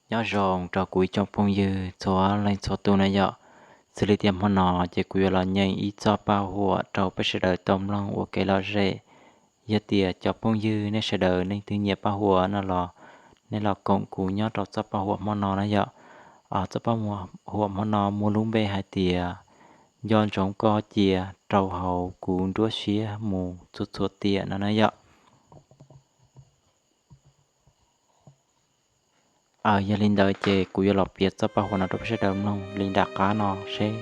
Nyob zoo rau kuv ib tsoom phooj ywg txhua leej txhua tus na yom. Xws li tias hmo no ces kuv yuav los nyeem ib txoj paj huam rau peb sawv daws tau mloog ua kev lom zem. Yog tias cov phooj ywg nej sawv daws leej twg nyiam paj huam no los nej los koom kuv nyob rau txoj paj huam hmo no na yom. Txoj paj huam hmo no muaj lub npe hais tias nco ntsoov koj cia rau hauv kuv nruab siab mus txhua txhua tiam no na yom. Yog li ntawd ces kuv yuav los piav txoj paj huam no rau peb sawv daws mloog li nram qab no seb,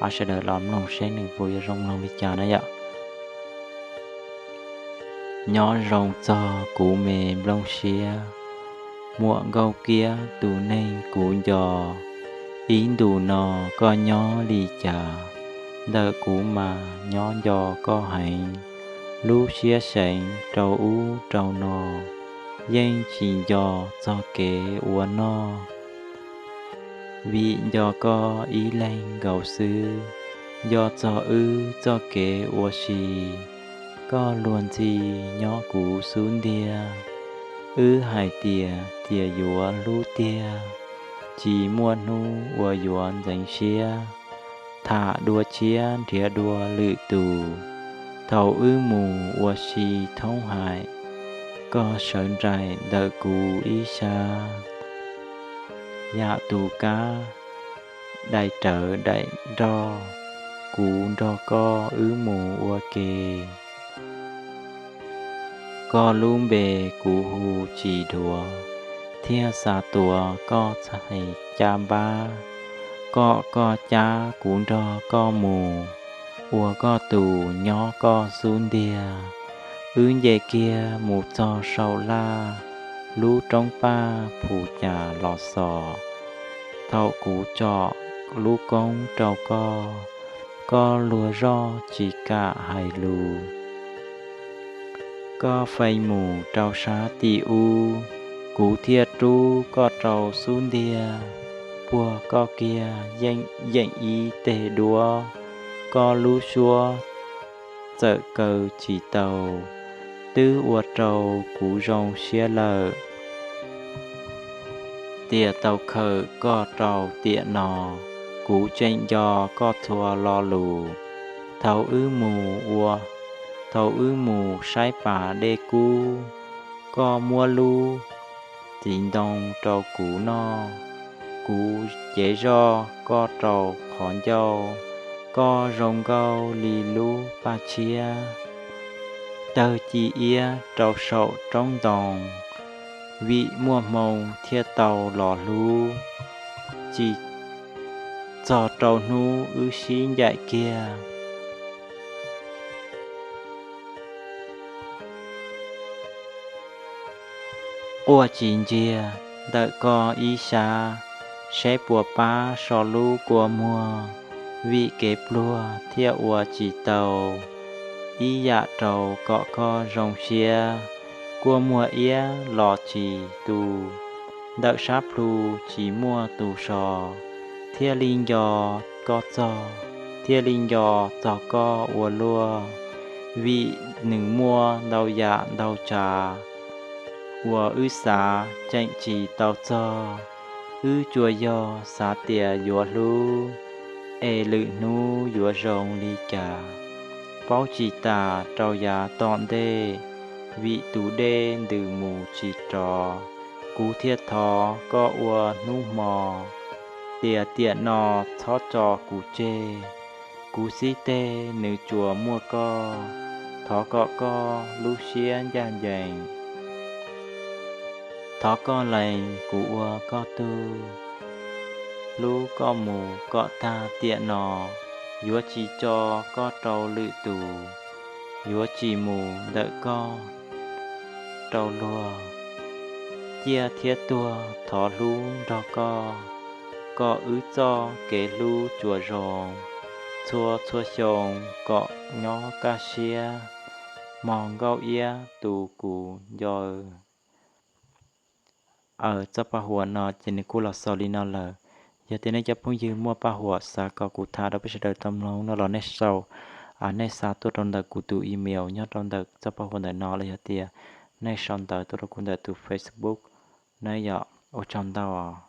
sawv daws los mloog seb nws puas yuav zoo mloog li cas na yom. Nyob zoo txog kuv me nplooj siab, muam Nkauj Kiab tus neeg kuv nco, ib ntus no koj nyob li cas? Ntawm kuv mas nyob nco koj heev, lub siab seev rau ub rau no, yeej tsis nco txog kev ua noj. Vim nco koj ib leeg nkaus xwb, nco txog wb txoj kev ua si. Koj luag ntxhi nyob kuv xub ntiag, wb hais tias tias yuav hlub tiag, tsis muaj hnub uas yuav ntxeev siab. Tham dua tshiab nrhiav dua lwm tus, thaum wb mus ua si thoob hais, koj sawv nraim ntawm kuv ib sab. Yam tus kab daim rawv daim nroj, kuv nrog koj wb mus ua ke. Koj lub npe kuv hu tsis dhuav, thiaj xav tuav koj txhais caj npab, kom koj cab kuv nrog koj mus, ua koj tus nyob koj xub ntiag. Wb nce kiag mus txog saum laj, lub roob paj phu cas los xos. Thaum kuv tsom lub koob rau koj, koj luag zoj tsis kam hais lus. Koj feem mus rau sab tim ub, kuv thiaj rub koj rau xub ntiag, puag koj kiag yeem ib teg duab, koj lub suab txawm kaw tsis tau, twb ua rau kuv zoo siab lawm. Tias tau khawm koj rau tiam no, kuv tseem nco koj txhua lo lus. Thaum wb mus ua, thaum wb mus saib pas dej kub, koj muab lub txiv ntoo rau kuv noj, kuv cev zoj koj rau qhov ncauj, koj zoo nkauj li lub paj tshiab. Tawg ci iab rau saum roob ntoo, vim muaj hmoo thiaj tau los hlub, tsis txog rau hnub wb sib ncaim kiag. Quaj tsis ntsiag ntawm koj ib sab, seb puas pab so lub kua muag, vim kev pluag thiaj ua tsis tau ib yam rau kom koj zoo siab. Kua muag iab los tsis tu, ntawm sab plhu tsis muaj tus so, thiaj li nco koj txog, thiaj li nco txog koj ua luaj, vim nws muaj ntau yam ntau tsav uas wb xav tseem tsis tau txog. Wb tsuas yog xav tias yuav hlub, es lwm hnub yuav zoo li cas, paub tsis tas rau yav tom ntej, vim tus dej ntws mus tsis rov. Kuv thiaj thov koj ua hnub hmo, tias tiam no txhob tso kuv tseg. Kuv xib teg nws tsuas muaj koj, thov kom koj lub siab ncaj ncees. Thov koj lees kuv ua koj tug, hlub koj mus kom tag tiam no, yuav tsis tso koj rau lwm tus, yuav tsis mus ntawm koj rau luag. Ciaj thiab tuag thov hlub nrog koj, kom wb txoj kev hlub tsuas zoo, txhua txhua xyoo kom nyob kaj siab, mog nkauj iab tus kuv nco. Aws, txoj paj huam no ces nws kuj los xaus li no lawm. Yog tias nej cov phooj ywg muaj paj huam xav kom kuv tham rau peb sawv daws tau mloog no los nej sau, nej xa tuaj rau ntawm kuv tus email nyob rau ntawm txoj paj huam ntawm no los yog tias nej sau ntawv tuaj rau kuv ntawm tus Facebook na yom. Ua tsaug ntau.